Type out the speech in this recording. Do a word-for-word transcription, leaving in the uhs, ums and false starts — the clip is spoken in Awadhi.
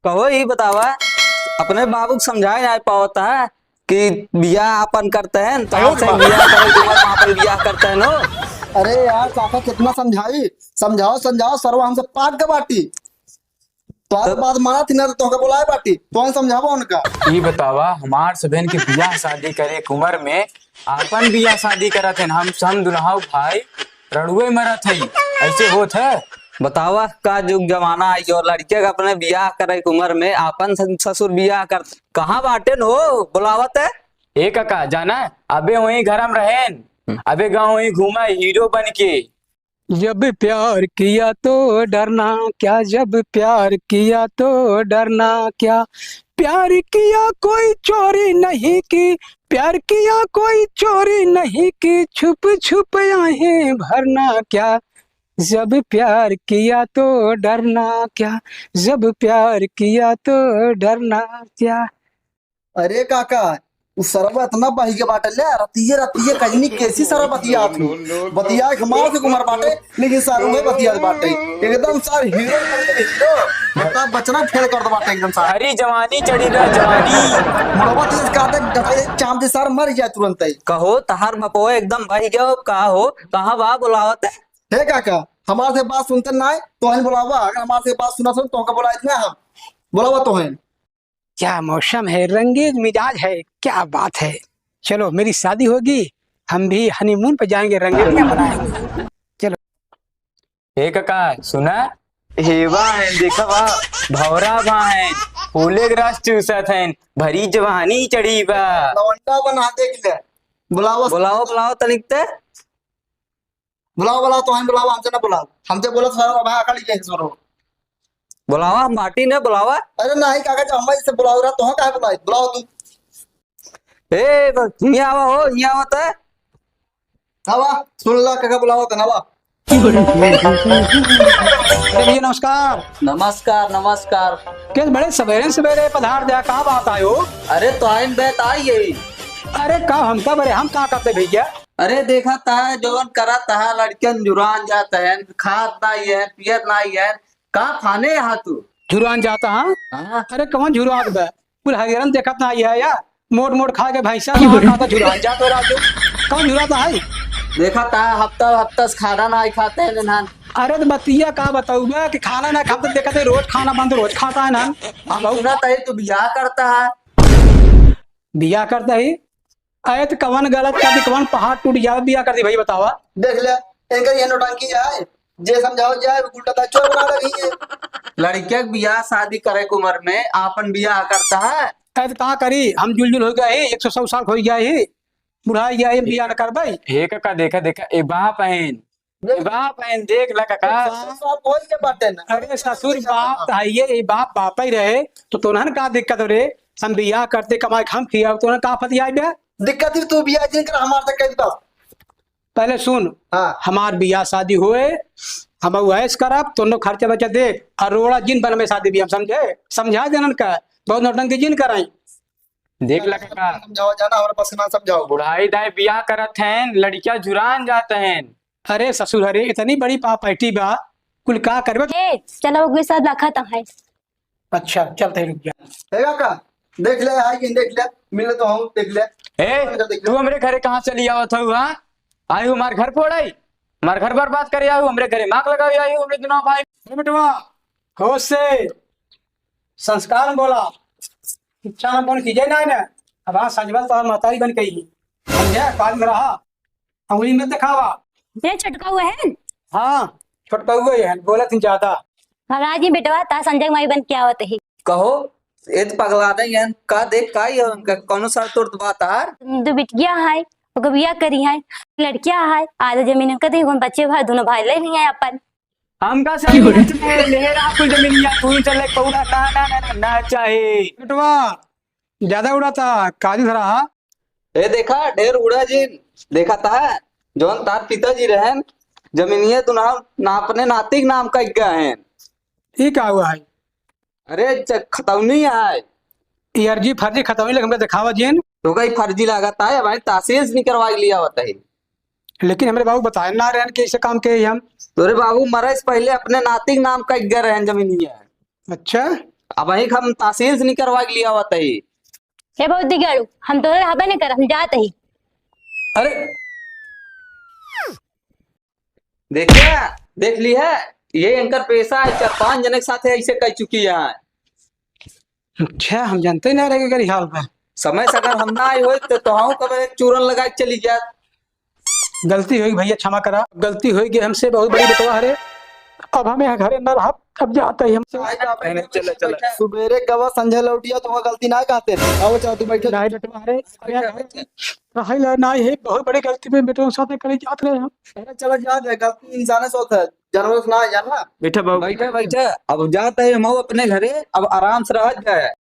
कहो, ई बतावा, अपने बाबू के समझाए नाहीं पावत है कि बियाह आपन करते हैं, तो आपसे बियाह करे के उमर में आपन बियाह करते हैं, नो? अरे यार काका, कितना समझाई, समझाओ, समझाओ, सरवा हमसे पाट के बाटी। तोहरे बात मानत ही ना, तो तोहके बुलाए बाटी, तोहन समझावा उनका। ई बतावा, हमार सबेन के बियाह शादी करे के उमर में आपन बियाह शादी करत हन, हम, हम दुल्हा भाई रड़ुए मरत हई, ऐसे होत है? बतावा, का जुग जमाना आई और लड़के के अपने बियाह करे के उमर में आपन सस-, ससुर बियाह करत, कहाँ बाटेन हो, बुलावत है? ए काका, जाना, अबे वहीं घर में रहेन, अबे गाँव वहीं घूमा हीरो बन के। जब प्यार किया तो डरना क्या, जब प्यार किया तो डरना क्या, प्यार किया कोई चोरी नहीं की, प्यार किया कोई चोरी नहीं की, छुप छुप आहें भरना क्या, जब प्यार किया तो डरना क्या, जब प्यार किया तो डरना क्या। अरे काका, उ सरवा इतना बहिगे बाटे ले, रतिये रतिये कजनी कैसी सरवा बतियात हूँ। बतिया के हमार से उमर बाटे, लेकिन सारू में बतियात बाटे। एकदम सार हीरो बन के हीरो। बता बचना फेल कर दे बाटे एकदम सार। अरे जवानी चढ़ी बा, जवानी। मुड़वा तेज काटे, गटाई चाम दे सार मर जाए तुरंत ही। कहो, तहार बपवा एकदम बहिगे हो, का हो, कहाँ बा बुलावत है? हे काका, हमार से बात सुनते ना है, तो हन बुलावा। अगर हमार से बात सुना सुन, तो का बुलाए ना हम। बुलावा तो हन। क्या मौसम है, रंगीन मिजाज है, क्या बात है। चलो, मेरी शादी होगी, हम भी हनीमून पे जाएंगे, रंगीनियां मनाएंगे। चलो। ए काका, सुना? हेवा है, देखा बा, भौरा बा है, फूले के रस चूसत है, भरी जवानी चढ़ी बा। लौंडा बना देख ले। बुलावा। बुलाओ, बुलाओ तनिक ते। बुलाओ, बुलाओ, तो हम बुलाओ, हमसे ना बुलाओ। हमसे बोला तो सारा भाई अकड़ ही जाए सरो। बुलावा, हम बाटी ने बुलावा। अरे नहीं काका, जब हम इसे बुलाओ रहा, तो हम काहे बुलाई? बुलाओ तू। ए, तो हियाँ आवा हो, हियाँ आवा तो। आवा, सुन ला काका बुलावा तो ना आवा। अरे भैया नमस्कार। नमस्कार, नमस्कार। के बड़े सवेरे सवेरे पधार दिया, का बात आयो? अरे तो आइन बैत आई है। अरे का हमका बरे, हम का करते भैया? अरे देखा ता जवन करा ता लड़कन जुरान जात हैं, खात नाई है, पियत नाई है, का फाने यहाँ तू? जुरान जाता हाँ? हाँ। अरे कौन जुरान बे? कुल हरियरन देखत नाई है या? मोट मोट खा के भैंसा ना खाता जुरान जात हो राजू। कौन जुराता है? देखा ता हफ्ता हफ्ता से खाना नाई खाते हैं नहान। अरे तो बतिया का बताऊबे कि खाना ना खाते देखते रोज खाना बंद रोज खाता है ना। हम सुना ता तू बियाह करता है। बियाह करता ही? अरे तो कवन गलत कर दी, कवन पहाड़ टूट जावे, बियाह कर दी भाई बतावा। देख ले, इनका ये नौटंकी है, जे समझाओ जाए, उल्टा ता चोर बना लगी है। लड़किया के बियाह शादी करे के उम्र में आपन बियाह करता है। अरे तो का करी, हम जुलजुल हो गया ही, एक सौ सौ साल हो गया ही, बुढ़ा गया ही, बियाह न करबे। हे काका, देखा, देखा, ए बाप हन, ए बाप हन, देख ला काका। बाप, बाप होई के बाटे ना। अरे ससुर, बाप त हइये, ए बाप बाप ही रहे, तो तोनहन का दिक्कत हो रे? हम बियाह करते, कमाई के हम खियाओ, तोनहन का फतियाई बे? दिक्कत ही तू बियाह जिन कर हमार से कह दी बस। पहले सुन, हाँ। हमार बियाह शादी होए, हम ऐश करब, तोनो खर्चा बर्चा दे, और रोड़ा जिन बनबे शादी बियाह, समझे? समझा देनन का, बहुत नौटंकी जिन कराई। देख ला काका। समझाओ जाना, हमरा बस ना समझाओ। बुढ़ाई दाई बियाह करत हैं, लड़कियां झुरान जात हैं। अरे ससुर, अरे इतनी बड़ी पापैटी बा, कुल का करबे? ए, चलो ओकरे साथ रखा तो है। अच्छा, चलते हैं, रुक जा। हे काका, देख ले, आई कि देख ले, मिले तो हम, देख ले। ए, देख ले। तू हमरे घरे कहाँ चली आवत हऊ, हाँ? आई हूँ हमार घर फोड़ाई, हमार घर बर्बाद करे आई हूँ, हमरे घरे माक लगावे आई हूँ, हमरे दुनो भाई। ए बेटवा, होश से, संस्कार में बोला, शिक्षा में कौन चीजें ना है ना। अब हाँ सजवल तो मातारी बन गई, समझे? काज में रहा, अंगुली में दिखावा। ये छोटका हुआ है? हाँ, छोटका हुआ है, बोलत ही ज्यादा। भगा जी बेटवा, ता संजय माई बन के आवत ही। कहो, ए तो पगला दे हैं, का देख का ये उनका कौनो सर तोड़ बात आर? दो बिटिया है, ओकर बियाह करी है, लड़किया है, आधा जमीन कदी कौन बच्चे भाई, दोनों भाई ले नहीं है अपन। हमका सही में ले रहा कुल जमीनिया, तू ही चले पौधा, ना, ना, ना, ना, ना चाहे। बेटवा, ज्यादा उड़ाता, काजू धरा। ए देखा, ढेर उड़ा जिन। देखा ता, जौन तार पिताजी रहन, जमीनिया दुना, ना अपने नाती के नाम का गए हैं। ई का हुआ है? अरे, च-, खतौनी है। ई अर्जी फर्जी खतौनी लग हमका दिखावा जिन। तो कहीं फर्जी लागत है, भाई, तहसील से निकलवा के लिया होता है। लेकिन हमरे बाबू बताए ना रहन कि ऐसे काम के ही हम। तोरे बाबू मरे से पहले अपने नाती के नाम का गए रहन जमीनिया। अच्छा। अब वही हम तहसील से निकरवा के लिया आवत ही। हे बहुत दिगाड़ू, हम तोहरे हबे नहीं कर, हम जात ही। अरे, देखिया, देख ली है, ये इनकर पेशा है, चार पांच जने के साथ ऐसे कह चुकी है। अच्छा, हम जानते ना रहे कि एकर हाल बा। समय से अगर हम ना आई होई, तो तोहू कब एक चूरन लगा के चली जात। गलती होई भैया, क्षमा करा, गलती होई गई हमसे, बहुत बड़ी बेटवा हरे। अब हम यहाँ घरे न रहब, अब जात ही हम। नहीं, नहीं, चला, चला। सुबेरे गवा, संझे लौटिया, तो गलती ना कहते थे। आओ, चला, तू बैठे। नहीं बेटवा हरे, अब यहाँ घरे रहे ला, नहीं है, बहुत बड़ी गलती में बेटवा के साथ करे जात रहे हम। अरे चला, जा दे, गलती इंसान से होता है, जानवर से ना, जानना। बैठा बाबू। बैठा, बैठा, अब जात ही हम अपने घरे, अब आराम से रहा जाए।